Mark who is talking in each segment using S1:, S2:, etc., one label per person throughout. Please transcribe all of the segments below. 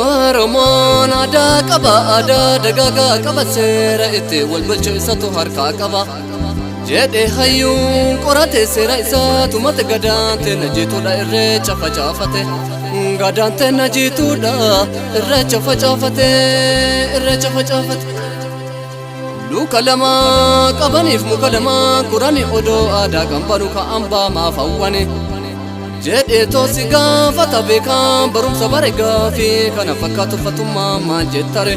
S1: Oromoon aadaa qaba, aadaa dagaagaa qaba, seera itti wal bulchu isatu harkaa qaba. Jedhe hayyuun qorate seera isaa tumate gadaan teena jiituudha irreecha facaafate. Gadaan teena jiituudha irreecha facaafate irreecha facaafate. Luka lama qabaniif muka lama kurani odoo aadaa kan banu ka ambaa maaf hawwani. Jedhe toosi gaafata beekaan barumsa bare gaafii kana fakkaatu fatummaa maal jettare.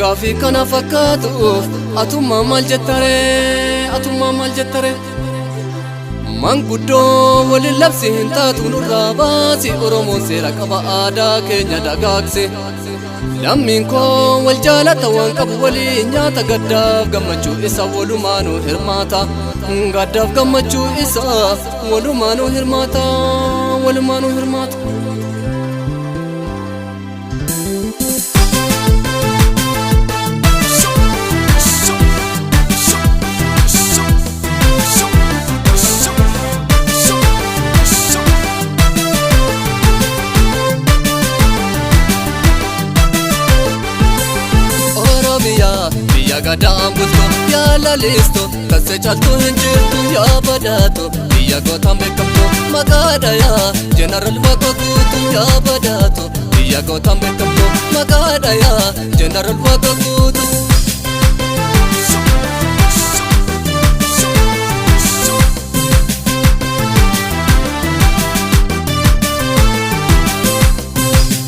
S1: Gaafii kana fakkaatuuf atummaa maal jettare atummaa maal jettare. Manguddoo waliin labsi hin taatu nurraa baasi Oromoon seera qaba aadaa keenya dagaagse. Lammiin koo wal jaalata waan qabu waliin nyaata gaddaaf gammachuu isa walumaanuu hirmaata. Gaddaaf gammachuu isa walumaanuu hirmaata walumaanuu hirmaata. Oromiyaa biyya gadaan bultu yaa lalistu tasse caaltu hin jirtu yaa badaatu biyya gootaan beekamtu maqaadha yaa Jeneraal Waaqoo Guutuu yaa badaatu biyya gootaan beekamtu maqaadha yaa Jeneraal Waaqoo Guutuu.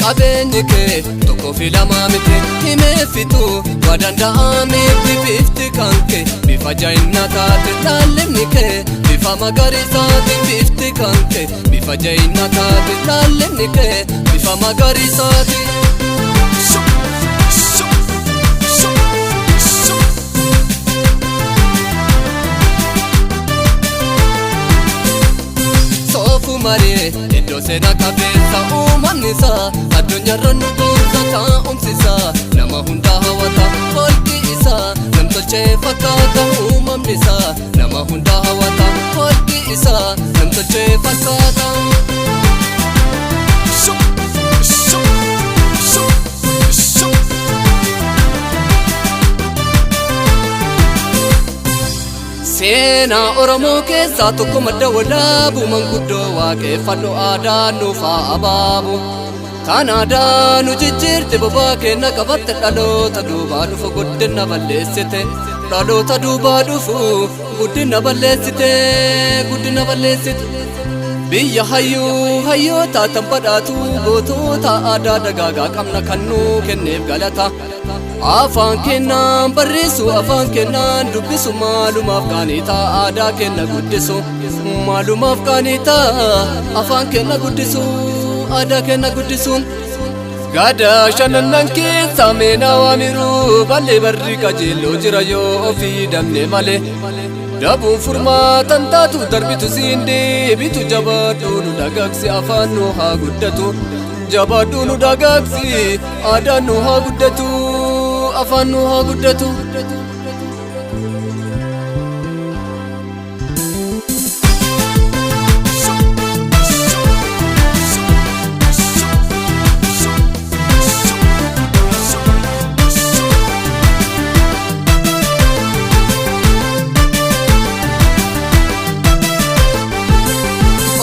S1: Qabeenyi kee tokkoo fi lama miti himee fitu waa danda'ameetti bifti kan kee bifa jaayinaa taate laallimni kee bifa magariisaati bifti kan kee bifa jaayinaa taate laallimni kee bifa magariisaati. Soofu maree iddoo seenaa qabeessa uumamni isaa addunyaarra nu boonsa taa'umsi isaa nama hundaa hawwata holqi isaa namtolchee fakkaata uumamni isaa nama hundaa hawwata holqi isaa namtolchee fakkaata. Seenaa Oromoo keessaa tokko madda walaabu manguddoo waaqeffadhu aadaa nuuf haa abaabu. Kan aadaa nu jijjiirte bobaa kenna qabatte dhaloota duubaa dhufu guddina balleessite. Dhaloota duubaa dhufu guddina balleessite guddina balleessite. Biyya hayyuu hayyoota tan badhaatu gootota aadaa dagaagaa qabna kan nuu kenneef galata. Afaan kennaan barreessu afaan kennaan dubbisu maalumaaf qaanii ta'a aadaa kenna guddisu maalumaaf qaanii ta'a afaan kenna guddisu aadaa kenna guddisu. Gada shanannan keessa meenaa waamiru ballee barri qajeelloo jira yoo ofii dabne malee. Dabuun furmaatan taatu darbitu siin deebitu jabaadhu nu dagaagsi afaan nu haa guddatu. Jabaadhu nu dagaagsi aadaan nu haa guddatu afaan nu haa guddatu.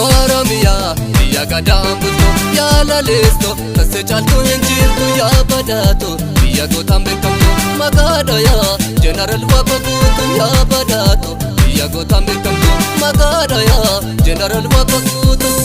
S1: Oromiyaa biyya gadaan bultu yaa lalistu tasse caaltu hin jirtu yaa badaatu biyya gootaan beekamtu maqaadha yaa Jeneraal Waaqoo Guutuu yaa badaatu biyya gootaan beekamtu maqaadha yaa Jeneraal Waaqoo Guutuu.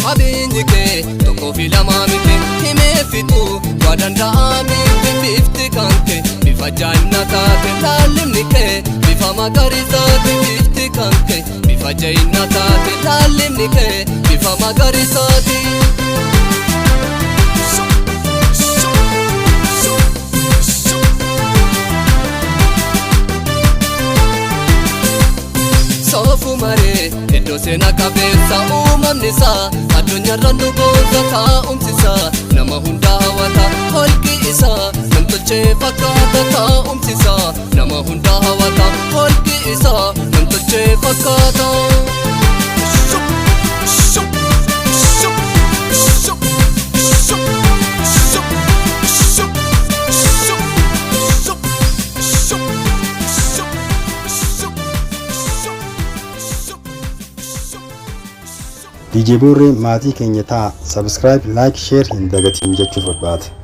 S1: Qabeenyi kee tokkoo fi lama miti himee fitu waa danda'ameetti bifti kan kee bifa jaayinaa taate laallimni kee bifa magariisaati bifti kan kee bifa jaayinaa taate laallimni kee bifa magariisaati. Soofu maree iddoo seenaa qabeessa uumamni isaa addunyaarra nu boonsa taa'umsi isaa nama hundaa hawwata holqi isaa namtolchee fakkaata taa'umsi. fakkaata.
S2: DJ Boorree maatii keenya ta'a. Subscribe, like, share hin dagatiin jechuu barbaada.